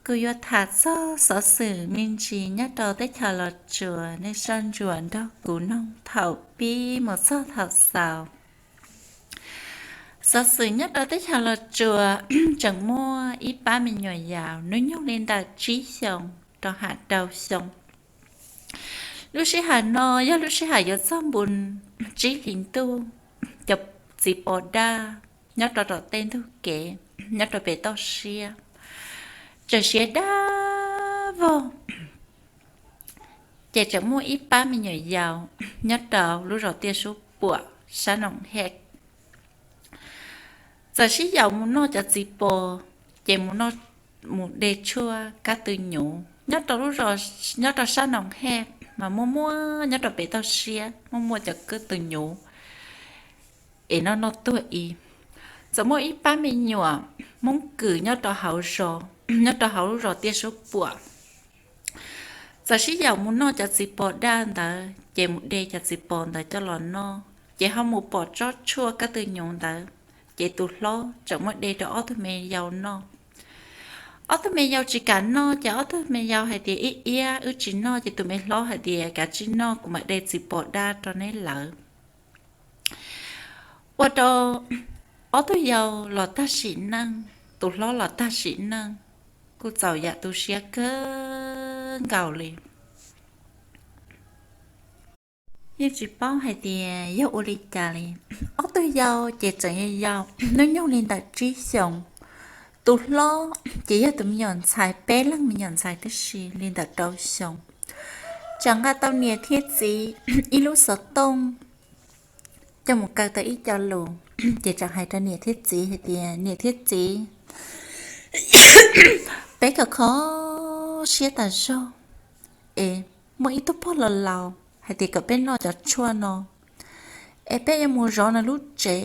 Kuv yuav tham txog xov xwm me ntsis nyob rau teb chaws Los Tsuas, nej soj ntsuam nrog kuv mloog thaum pib mus txog thaum xaus. Xov xwm nyob rau teb chaws Los Tsuas, tseem muaj ib pab me nyuam yaus hnub nyoog li ntawm tsib xyoos rau ham rau xyoo. Lub sij hawm no yog lub sij hawm yuav txog npu tsib hlis ntuj, cov txiv pos daj nyob rau tom tej ntug kev, nyob rau pem toj siab, tseem siav daj vog. Ces tseem muaj ib pab me nyuam yaus nyob rau lub zos Tiaj Sub Puam sab Noom Hej. Txawm sib yaum mus noj cov txiv pos, ces mus de tshuaj kab tw nyuv nyob rau sab Noom Hej, mas muaj muaj nyob rau pem toj siab muaj muaj cov kab tw nyuv es noj noj tuag ib. Txawm muaj ib pab me nyuam Hmoob Kws nyob rau hauv zos, nyob rau hauv lub zos Tiaj Sub Puam, txawm sib yaum mus noj cov txiv pos daj ntawd, ces mus de cov txiv pos ntawd coj los noj, ces ho mus pom tsob tshuaj kab tw nyuv ntawd, ces tus hlob tseem muab de rau ob tug me yau noj. Ob tug me yau tsis kam noj, ces ob tug me yau hais tias, Ib iab wb tsis noj. Ces tus me hlob hais tias, Kav tsij noj, kuv mam de txiv pos daj rau neb lawv. Ua rau ob tug yau los tag sim neej, tus hlob los tag sim neej, kuj txaus yam tu siab kawg nkaus li. Yeej tsis paub hais tias yog ua li cas li, ob tug yau ces tseem yau yau, hnub nyoog li ntawm tsib xyoos. Tus hlob ces yog tus me nyuam ntxhais, peb leeg me nyuam ntxhais tib si li ntawm rau xyoo. Tseem nqa tau niam thiab txiv ib lub xov tooj coj mus kaw tau ib co lus, ces tseem hais rau niam thiab txiv hais tias, Niam thiab txiv, peb kho kho siab tas zog, es muaj ib tug pog laus laus hais tias kom peb noj cov tshuaj no, es peb yuav mus zov nws lub tsev.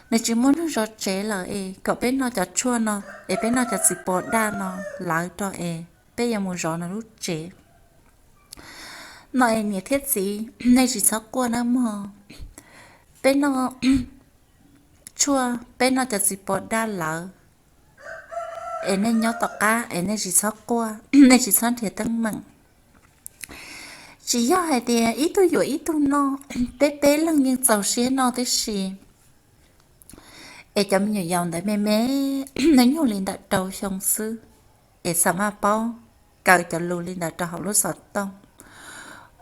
Nws tsis muaj neeg zov tsev lawm, es kom peb noj cov tshuaj no, es peb noj cov txiv pos daj no lawv rau, es peb yuav mus zov nws lub tsev no. Es niam thiab txiv, nej tsis txhob quaj nawb mog. Peb noj tshuaj, peb noj cov txiv pos daj lawv, es nej nyob tom qab, es nej tsis txhob quaj, nej tsis txhob nrhiav teeb meem. Tsis yog hais tias ib tug yuav ib tug noj, peb peb leeg yeej txaus siab noj tib si. Es cov me nyuam yaus ntawd me me, hnub nyoog li ntawm rau xyoo xwb, es xam maj paub kaw cov lus li ntawd rau hauv lub xov tooj,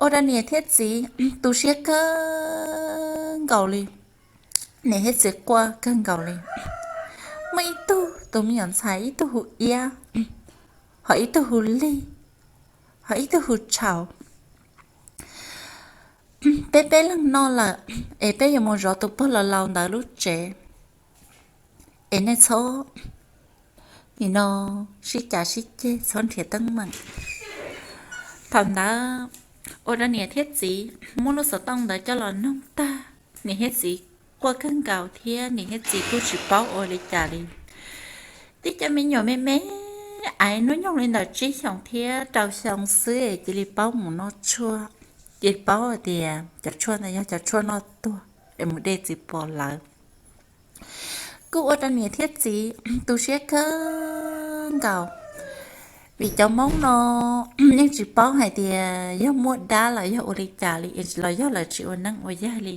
ua rau niam thiab txiv tu siab kawg nkaus li. Niam thiab txiv quaj kawg nkaus li. Muaj ib tug tus me nyuam ntxhais, ib tug hu Iab, ho ib tug hu Lig, ho ib tug hu Tshau. Peb peb leeg noj lawm, es peb yuav mus zov tus pog laus laus ntawd lub tsev, es nej txhob, nim no sib cav sib ceg, txhob nrhiav teeb meem. Thaum ntawd ua rau niam thiab txiv muab lub xov tooj ntawd coj los noog tag, niam thiab txiv quaj kawg nkaus thiab niam thiab txiv kuj tsis paub ua li cas li. Tib cov me nyuam me me, hnub nyoog li ntawm tsib xyoos thiab rau xyoo xwb es cia li paub mus noj tshuaj, cia li paub hais tias cov tshuaj ntawd yog cov tshuaj noj tuag es mus de txiv pos lawv. Kuj ua rau niam thiab txiv tu siab kawg nkaus, vim cov Hmoob no yeej tsis paub hais tias yog muaj dab los yog ua li cas li, los yog lawv tsis ua neeb ua yaig li.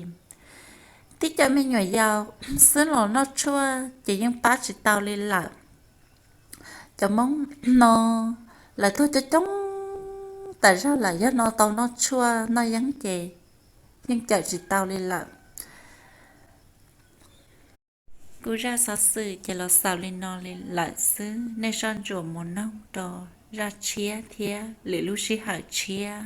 Tib cov me nyuam yaus xwb los noj tshuaj ces yeej pab tsis tau li lawm. Cov Hmoob no lawv tuag coob coob tas zog lawm, yog no tau noj tshuaj noj yeeb ces yeej cawm tsis tau li lawm. Kuv zaj xov xwm ces los xaus li no li lawm xwb, nej soj ntsuam mus noog rau zaj tshiab thiab lwm lub sij hawm tshiab.